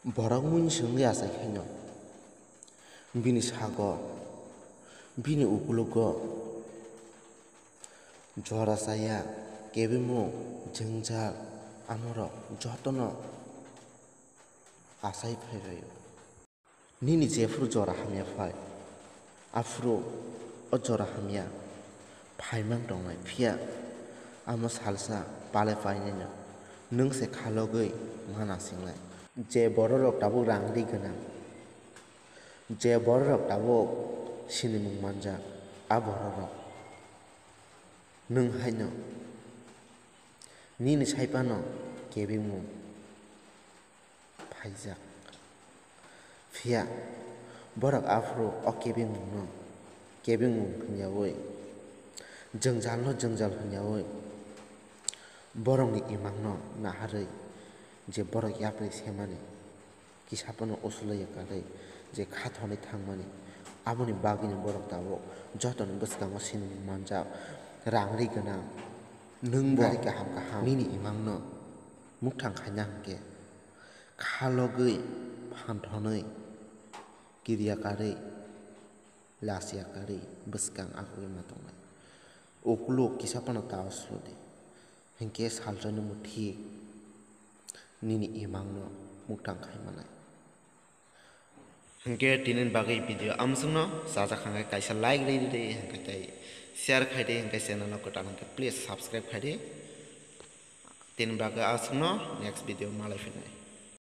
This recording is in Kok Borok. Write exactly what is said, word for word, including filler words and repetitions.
Borok muinswngwi achai khaino, bini sago, bini ukulugo jora chaya, kebengmung, jwngjal, amorok jotono achai phailaio. Nini jephuru jora hamya phai, aphuru o jora hamya phaimang tongnai, phiya amo salsa pale painaino nwng se khalogwi ma nasingnai. Je bororok tabuk rang ri gwnang, je bororok tabuk sinimung manjak, a bororok nwng haino nini saiphano kebengmung phaijak. Phiya borok aphuru o kebengmungno kebengmung hwnyaui, jwngjalno jwngjal hwnyaui, borokni imangno naharwi je borok yapri semani, kisa phano usulwi kwrwi je kha thonwi thangmani, aboni bagwino borok tabuk jotoni bwskango sinimung manjak, rang ri gwnang. Nwngbo gari kaham kaham nini imangno mukthang khaina hwnkhe khalogwi, phanthonwi, kirya karwi, lachiya karwi bwskang agwi ma tongnai. Ukuluk kisa phano ta sudi, hinkhe salsa nwngbo thik nini imangno mukthang khai manai. Hinkhe tini bagwi video amswkno chajak hwnkhe kaisa like rwi di, hinkhe tei share khai di, hinkhe channel no kwtal hinkhe please subscribe khai di. Tini bagwi aswkno next video malai phinai.